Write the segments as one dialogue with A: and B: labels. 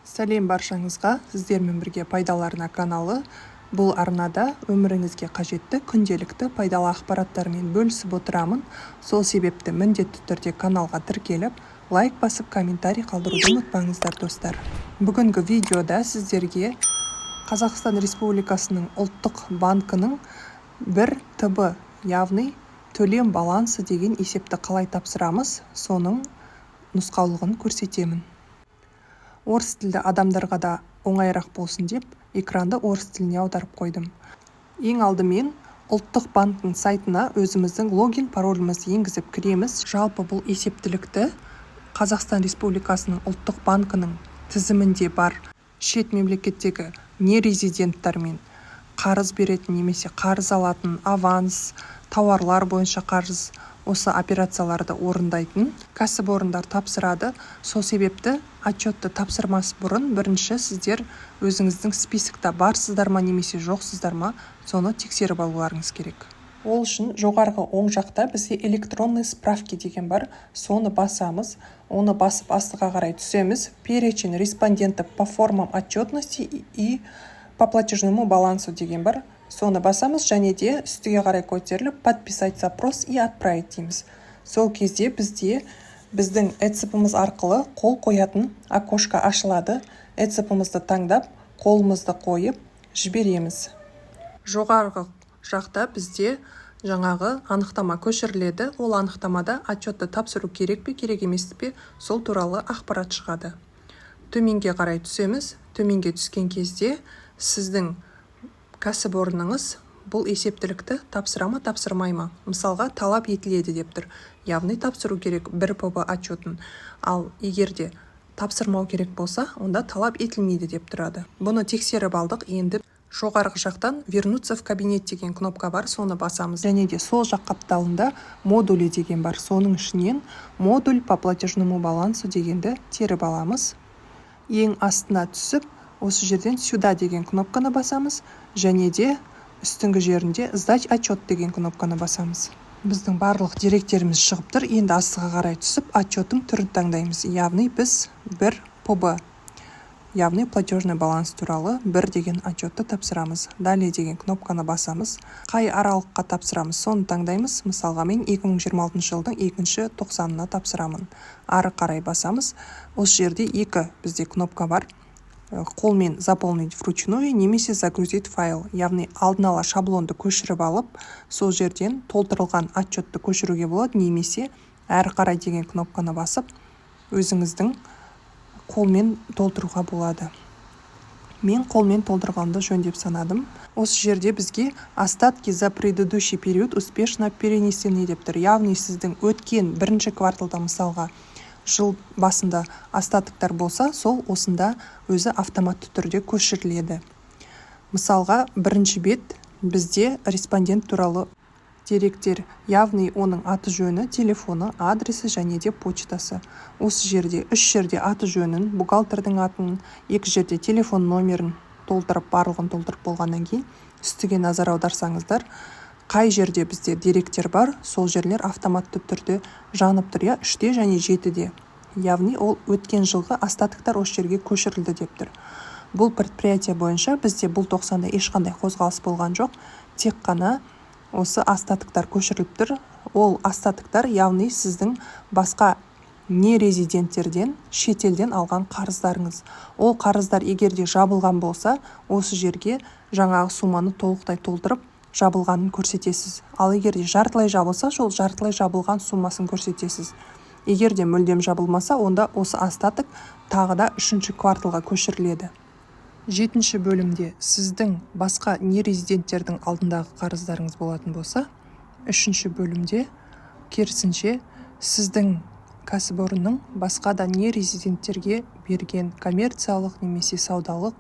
A: Сәлем баршаңызға! Сіздермен бірге «Пайдалы арна» каналы. Бұл арнада өміріңізге қажетті күнделікті пайдалы ақпараттармен бөлісіп отырамын. Сол себепті міндетті түрде каналға тіркеліп, лайк басып, комментарий қалдыруды ұмытпаңыздар, достар. Бүгінгі видеода сіздерге Қазақстан Республикасының Ұлттық банкінің 1 ТБ, яғни төлем балансы деген есепті қалай тапсырамыз, соның нұсқаулығын көрсетемін. Орыс тілді адамдарға да оңайырақ болсын деп, экранды орыс тіліне аударып қойдым. Ең алдымен Ұлттық банктің сайтына өзіміздің логин, паролімізді енгізіп кіреміз. Жалпы, бұл есептілікті Қазақстан Республикасының Ұлттық банкінің тізімінде бар шет мемлекеттегі нерезиденттармен қарыз беретін немесе қарыз алатын, аванс, тауарлар бойынша қарыз, осы операцияларды орындайтын кәсіпорындар тапсырады. Сол себепті отчетты тапсырмас бұрын бірінші сіздер өзіңіздің списокта барсыздар ма немесе жоқсыздар ма, соны тексеріп алуларыңыз керек. Ол үшін жоғарғы оң жақта бізде «Электронные справки» деген бар, соны басамыз. Оны басып, астыға қарай түсеміз. «Перечень респондентов по формам отчетности и по платежному балансу» деген бар, соны басамыз және де үстіге қарай көтеріліп, «Подписать запрос и отправить» дейміз. Сол кезде бізде біздің ЭЦП-іміз арқылы қол қоятын окошко ашылады. ЭЦП-імізді таңдап, қолымызды қойып жібереміз. Жоғарғы жақта бізде жаңағы анықтама көшіріледі. Ол анықтамада отчетты тапсыру керек пе, керек емес пе, сол туралы ақпарат шығады. Төменге қарай түсеміз. Төменге түскен кезде сіздің кәсіпорныңыз бұл есептілікті тапсыра ма, тапсырмай ма? Мысалға, талап етіледі деп тұр, яғни тапсыру керек 1 ПБ отчетін. Ал егер де тапсырмау керек болса, онда талап етілмейді деп тұрады. Бұны тексеріп алдық. Енді жоғарғы жақтан «Вернуться в кабинет» деген кнопка бар, соны басамыз. Және де сол жақ қапталында «Модули» деген бар, соның ішінен «Модуль по платежному балансу» дегенді теріп аламыз. Ең астына түсіп, осы жерден «Сюда» деген кнопканы басамыз және де үстіңгі жерінде «Сдать отчет» деген кнопканы басамыз. Біздің барлық деректеріміз шығып тұр. Енді астыға қарай түсіп, отчеттің түрін таңдаймыз, яғни біз 1 ПБ, яғни платежный баланс туралы 1 деген отчетты тапсырамыз. «Далее» деген кнопканы басамыз. Қай аралыққа тапсырамыз, соны таңдаймыз. Мысалға, мен 2026 жылдың екінші тоқсанына тапсырамын. Ары қарай басамыз. Осы жерде екі бізде кнопка бар: қолмен, «Заполнить вручную» немесе «Загрузить файл», яғни алдын ала шаблонды көшіріп алып, сол жерден толтырылған отчетты көшіруге болады немесе әрі қарай деген кнопканы басып, өзіңіздің қолмен толтыруға болады. Мен қолмен толтырғанды жөн деп санадым. Осы жерде бізге «Остатки за предыдущий период успешно перенесены» деп тұр, яғни сіздің өткен бірінші кварталда, мысалға, жыл басында остатоктар болса, сол осында өзі автоматты түрде көшіріледі. Мысалға, бірінші бет бізде респондент туралы деректер, яғни оның аты жөні, телефоны, адресі және де почтасы. Осы жерде үш жерде аты жөнін, бухгалтердің атын, екі жерде телефон номерін толтырып, барлығын толтырып болғаннан кейін, үстіге назар аударсаңыздар, қай жерде бізде деректер бар, сол жерлер автоматты түрде жанып тұр, иә, үште және жетіде, яғни ол өткен жылғы остатоктар осы жерге көшірілді деп тұр. Бұл предприятие бойынша бізде бұл тоқсанда ешқандай қозғалыс болған жоқ, тек қана осы остатоктар көшіріліп тұр. Ол остатоктар, яғни сіздің басқа нерезиденттерден, шетелден алған қарыздарыңыз. Ол қарыздар егер де жабылған болса, осы жерге жаңағы сумманы толықтай толтырып, жабылғанын көрсетесіз. Ал егер де жартылай жабылса, сол жартылай жабылған суммасын көрсетесіз. Егер де мүлдем жабылмаса, онда осы остаток тағы да үшінші кварталға көшіріледі. Жетінші бөлімде сіздің басқа нерезиденттердің алдындағы қарыздарыңыз болатын болса, үшінші бөлімде керісінше сіздің кәсіпорынның басқа да нерезиденттерге берген коммерциялық немесе саудалық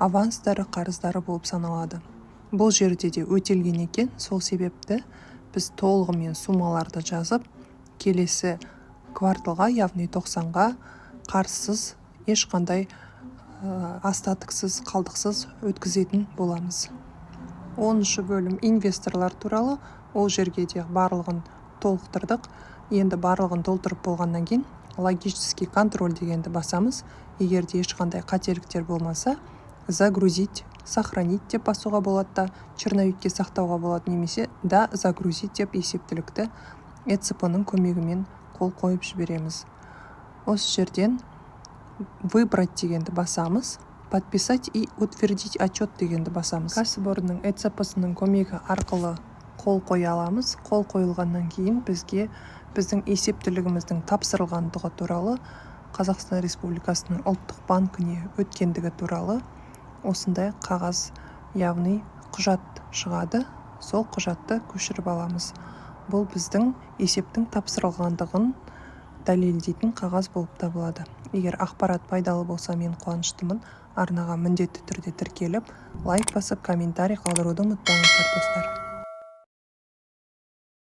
A: аванстары, қарыздары болып саналады. Бұл жерде де өтелген екен. Сол себепті біз толығымен суммаларды жазып, келесі кварталға, яғни 90-ға қарызсыз, ешқандай остатоксыз, қалдықсыз өткізетін боламыз. 10-бөлім инвесторлар туралы. Ол жерге де барлығын толықтырдық. Енді барлығын толтырып болғаннан кейін Логический контроль дегенді басамыз. Егер де ешқандай қателіктер болмаса, «Загрузить», «Сохранить» деп басуға болады да, черновикке сақтауға болады немесе да «Загрузить» деп есептілікті ЭЦП-ның көмегімен қол қойып жібереміз. Осы жерден «Выбрать» дегенді басамыз, «Подписать и утвердить отчет» дегенді басамыз. Кәсіпорынның ЭЦП-сының көмегі арқылы қол қоя аламыз. Қол қойылғаннан кейін бізге біздің есептілігіміздің тапсырылғандығы туралы, Қазақстан Республикасының Ұлттық банкіне өткендігі туралы осындай қағаз, яғни құжат шығады. Сол құжатты көшіріп аламыз. Бұл біздің есептің тапсырылғандығын дәлелдейтін қағаз болып табылады. Егер ақпарат пайдалы болса, мен қуаныштымын. Арнаға міндетті түрде тіркеліп, лайк басып, комментарий қалдыруды ұмытпаңыздар, достар.